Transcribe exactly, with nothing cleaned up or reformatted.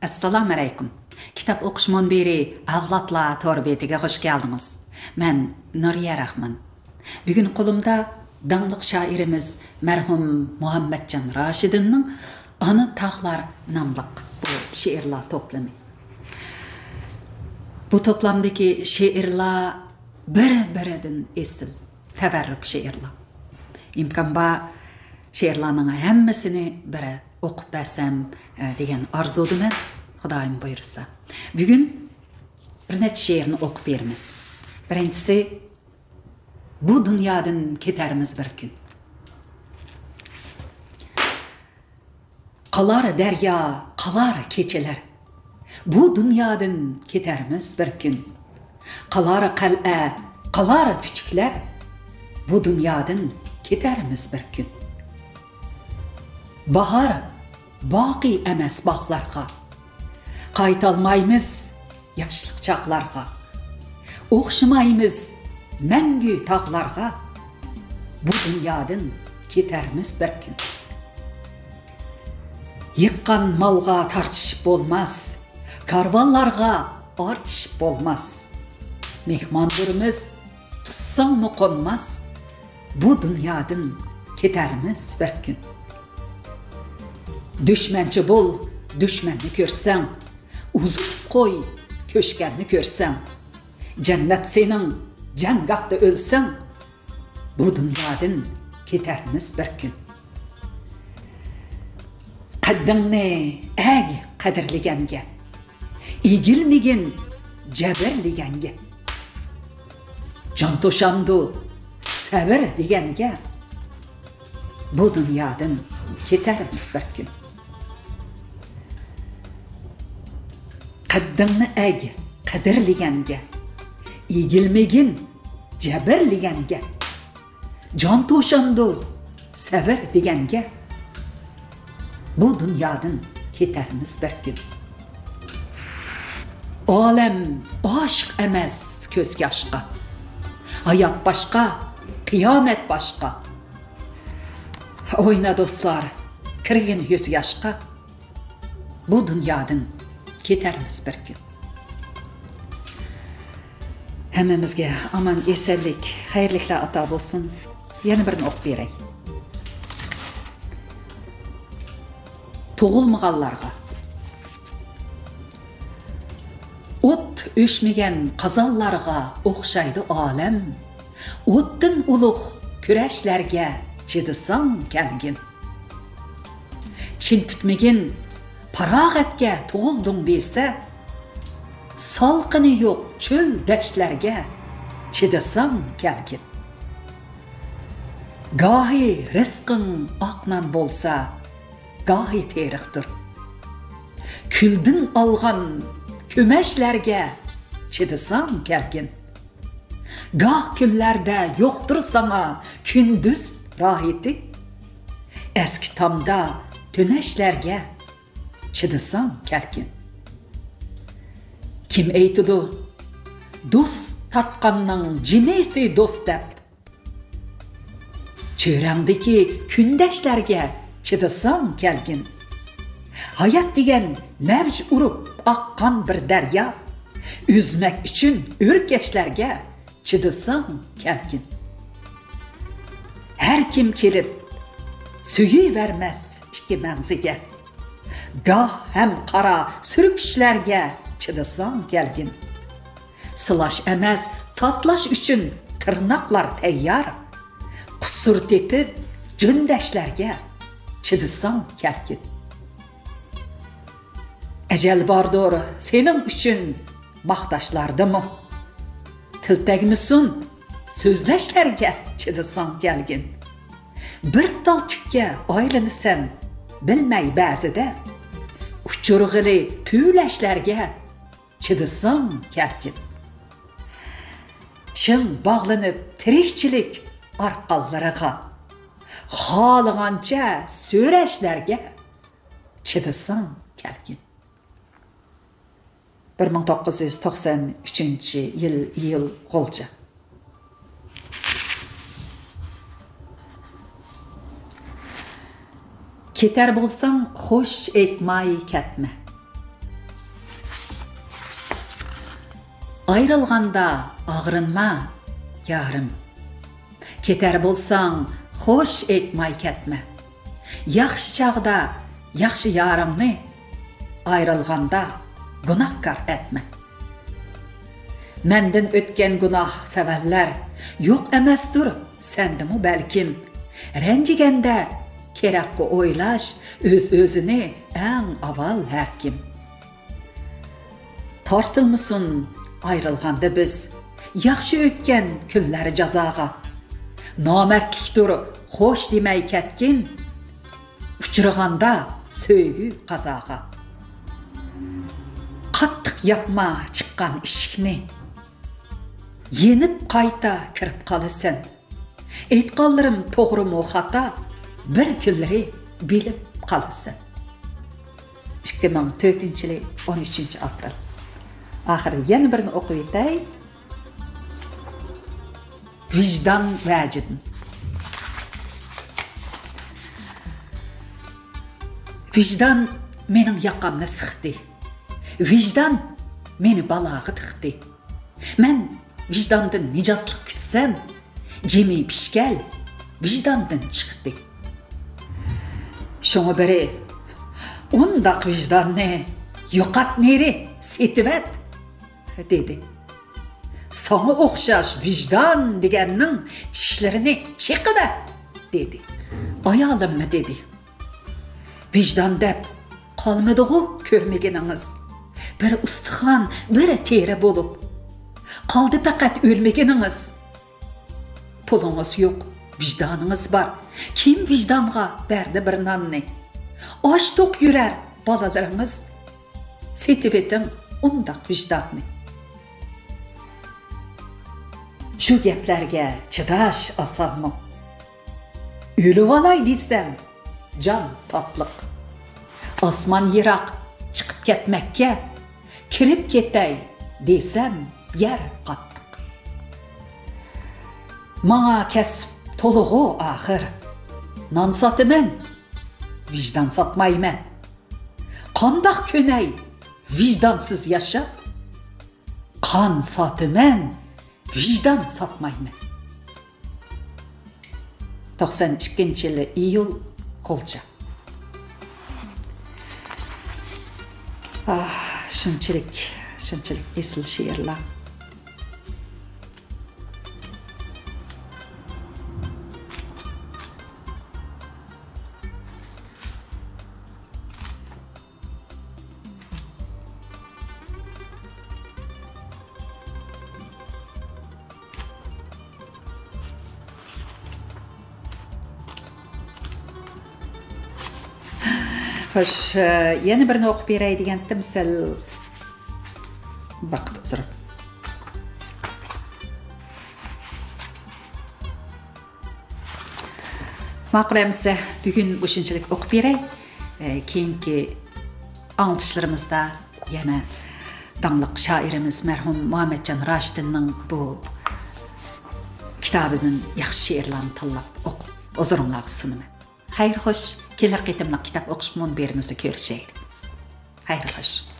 ئەسسالامۇئەلەيكۇم. كىتاب ئوقۇش مۇنبىرى ئەۋلادلار تور بېتىگە خۇش كەلدىڭىز. مەن نۇرىيە راخمان. بۈگۈن قولۇمدا داڭلىق شائىرىمىز مەرھۇم مۇھەممەتجان راشىدىننىڭ ئانا تاغلار ناملىق بۇ شېئىرلار توپلىمى. بۇ توپلامدىكى شېئىرلار بىر-بىرىدىن ئېسىل، تەۋەررۈك شېئىرلار. ئىمكان بار، شېئىرلارنىڭ ھەممىسىنى بىر ئوقۇپ بەرسەم، ئە، دېگەن ئارزۇدىمەن، خۇدايىم بۇيرۇسا. بۈگۈن بىر نەچچە شېئىرنى ئوقۇپ بېرىمەن. بىرىنچىسى، بۇ دۇنيادىن كېتەرمىز بىر كۈن. قالار دەريا، قالار كېچىلەر. بۇ دۇنيادىن كېتەرمىز بىر كۈن. قالار قەلئە، قالار پۈتۈكلەر. بۇ دۇنيادىن كېتەرمىز بىر كۈن. باھار باقىي ئەمەس باغلارغا. قايتالمايمىز ياشلىق چاغلارغا. ئوخشىمايمىز مەڭگۈ تاغلارغا. بۇ دۇنيادىن كېتەرمىز بىر كۈن. يىغقان مالغا تارتىشىپ بولماس، كارۋانلارغا ئارتىشىپ بولماس. مېھماندۇرمىز، تۇتساڭمۇ قونماس، بۇ دۇنيادىن كېتەرمىز بىر كۈن. دۈشمەنچى بول، دۈشمەننى كۆرسەڭ، ئۇزىتىپ قوي، كۆچكەننى كۆرسەڭ. جەننەت سېنىڭ، جەڭگاھتا ئۆلسەڭ، بۇ دۇنيادىن كېتەرمىز بىر كۈن. قەددىڭنى ئەگ قەدىرلىگەنگە، ئېگىلمىگىن جەبىرلىگەنگە. جان توشامدۇ سەۋر دېگەنگە، بۇ دۇنيادىن كېتەرمىز بىر كۈن. قەددىڭنى ئەگ قەدىرلىگەنگە، ئېگىلمىگىن جەبىرلىگەنگە. جان توشامدۇ سەۋر دېگەنگە، بۇ دۇنيادىن كېتەرمىز بىر كۈن. ئالەم ئاشىق ئەمەس كۆز ياشقا. ھايات باشقا، قىيامەت باشقا. ئوينا دوستلار، كىرگىن يۈز ياشقا. بۇ دۇنيادىن كېتەرمىز بىر كۈن. ھەممىمىزگە ئامان ئېسەنلىك، خەيرلىكلەر ئاتا بولسۇن. يەنە بىرنى ئوقۇپ بېرەي. تۇغۇلمىغانلارغا. ئوت ئۆچمىگەن قازانلارغا ئوخشايدۇ ئالەم. ئوتتىن ئۇلۇغ كۈرەشلەرگە چىدىساڭ كەلگىن. چىن پۈتمىگىن پاراغەتكە تۇغۇلدۇڭ دېسە، سالقىنى يوق چۆل دەشتلەرگە چىدىساڭ كەلگىن. گاھى رىزقىڭ ئاق نان بولسا، گاھى تېرىقتۇر. كۈلدىن ئالغان كۆمەچلەرگە چىدىساڭ كەلگىن. گاھ كۈنلەردە يوقتۇر ساڭا كۈندۈز راھىتى. ئەسكى تامدا تۈنەشلەرگە چىدىساڭ كەلگىن. كىم ئېيتىدۇ، دوست تارتقاننىڭ جىمىسى دوست دەپ؟ چۆرەڭدىكى كۈندەشلەرگە چىدىساڭ كەلگىن. ھايات دېگەن مەۋج ئۇرۇپ ئاققان بىر دەريا. ئۈزمەك ئۈچۈن ئۆركەشلەرگە چىدىساڭ كەلگىن. ھەر كىم كېلىپ سۆيۈۋەرمەس ئىككى مەڭزىگە. گاھ ھەم قارا سۈركۈشلەرگە چىدىساڭ كەلگىن. سىلاش ئەمەس، تاتىلاش ئۈچۈن تىرناقلار تەييار. قۇسۇر تېپىپ جۆندەشلەرگە چىدىساڭ كەلگىن. ئەجەل باردۇر سېنىڭ ئۈچۈن ماختاشلاردىمۇ. تىل تەگمىسۇن سۆزلەشلەرگە چىدىساڭ كەلگىن. بىر تال تۈككە ئايلىنىسەن بىلمەي بەزىدە. ئۇچۇرغىلى پۈۋلەشلەرگە چىدىساڭ كەلگىن. چىڭ باغلىنىپ تىرىكچىلىك ئارقانلىرىغا، خالىغانچە سۆرەشلەرگە چىدىساڭ كەلگىن. بىر مىڭ توققۇز يۈز توقسان ئۈچىنچى يىل، ئىيۇل، غۇلجا. كېتەر بولساڭ خوش ئېيتماي كەتمە. ئايرىلغاندا ئاغرىنما، يارىم. كېتەر بولساڭ، خوش ئېيتماي كەتمە. ياخشى چاغدا ياخشى يارىڭنى، ئايرىلغاندا گۇناھكار ئەتمە. مەندىن ئۆتكەن گۇناھ سەۋەنلەر يوق ئەمەستۇر سەندىمۇ بەلكىم. رەنجىگەندە كېرەكقۇ ئويلاش ئۆز-ئۆزىنى ئەڭ ئاۋۋال ھەركىم. تارتىلمىسۇن ئايرىلغاندا بىز، ياخشى ئۆتكەن كۈنلەر جازاغا. نامەردلىكتۇر خوش دېمەي كەتكىن، ئۇچرىغاندا سۆيگۈ قازاغا. قاتتىق ياپما چىققان ئىشىكنى، يېنىپ قايتا كىرىپ قالىسەن. ئېيتقانلىرىم توغرىمۇ خاتا، بىر كۈنلىرى بىلىپ قالىسەن. ئىككى مىڭ تۆتىنچى يىلى ئون ئۈچىنچى ئاپرېل. ئاخىرى يەنە بىرنى ئوقۇپ ئۆتەي. ۋىجدان ۋەجىدىن. ۋىجدان مېنىڭ ياقامنى سىقتى. ۋىجدان مېنى بالاغا تىقتى. مەن ۋىجداندىن نىجاتلىق كۈتسەم، جىمى پىشكەل ۋىجداندىن چىقتى. شۇڭا بىرى، «ئۇنداق ۋىجداننى يوقات نېرى، سېتىۋەت» دېدى. «ساڭا ئوخشاش ۋىجدان دېگەننىڭ چىشلىرىنى چېقىۋەت» دېدى. ئايالىممۇ دېدى. ۋىجدان دەپ قالمىدىغۇ كۆرمىگىنىڭىز؟ بىر ئۇستىخان، بىر تېرە بولۇپ، قالدى پەقەت ئۆلمىگىنىڭىز. پۇلىڭىز يوق، ۋىجدانىڭىز بار. كىم ۋىجدانغا بەردى بىر ناننى؟ ئاچ توق يۈرەر بالىلىرىڭىز. سېتىۋېتىڭ ئۇنداق ۋىجداننى. شۇ گەپلەرگە چىداش ئاسانمۇ؟ ئۆلۈۋالاي دېسەم، جان تاتلىق. ئاسمان يىراق، چىقىپ كەتمەككە، كىرىپ كېتەي دېسەم، يەر قاتتىق. ماڭا كەسىپ تولىغۇ ئاخىر. نان ساتىمەن، ۋىجدان ساتمايمەن. قانداق كۆنەي ۋىجدانسىز ياشاپ؟ قان ساتىمەن، ۋىجدان ساتمايمەن. توقسان ئىككىنچى يىلى ئىيۇل، غۇلجا. ئاھ، شۇنچىلىك، شۇنچىلىك ئېسىل شېئىرلار. خوش، يەنە بىرنى ئوقۇپ بېرەي دېگەنتىم، سەل ۋاقىت ئۇزۇرۇپ. ماقۇل ئەمىسە، بۈگۈن مۇشۇنچىلىك ئوقۇپ بېرەي. ئە، كېيىنكى ئاڭلىتىشلىرىمىزدا يەنە داڭلىق شائىرىمىز مەرھۇم مۇھەممەتجان راشىدىننىڭ بۇ كىتابىدىن ياخشى شېئىرلارنى تاللاپ ئوقۇپ، ھۇزۇرۇڭلارغا سۇنىمەن. خەير خوش، كېلەر قېتىملىق كىتاب ئوقۇش مۇنبىرىمىزدە كۆرۈشەيلى. خەير خوش.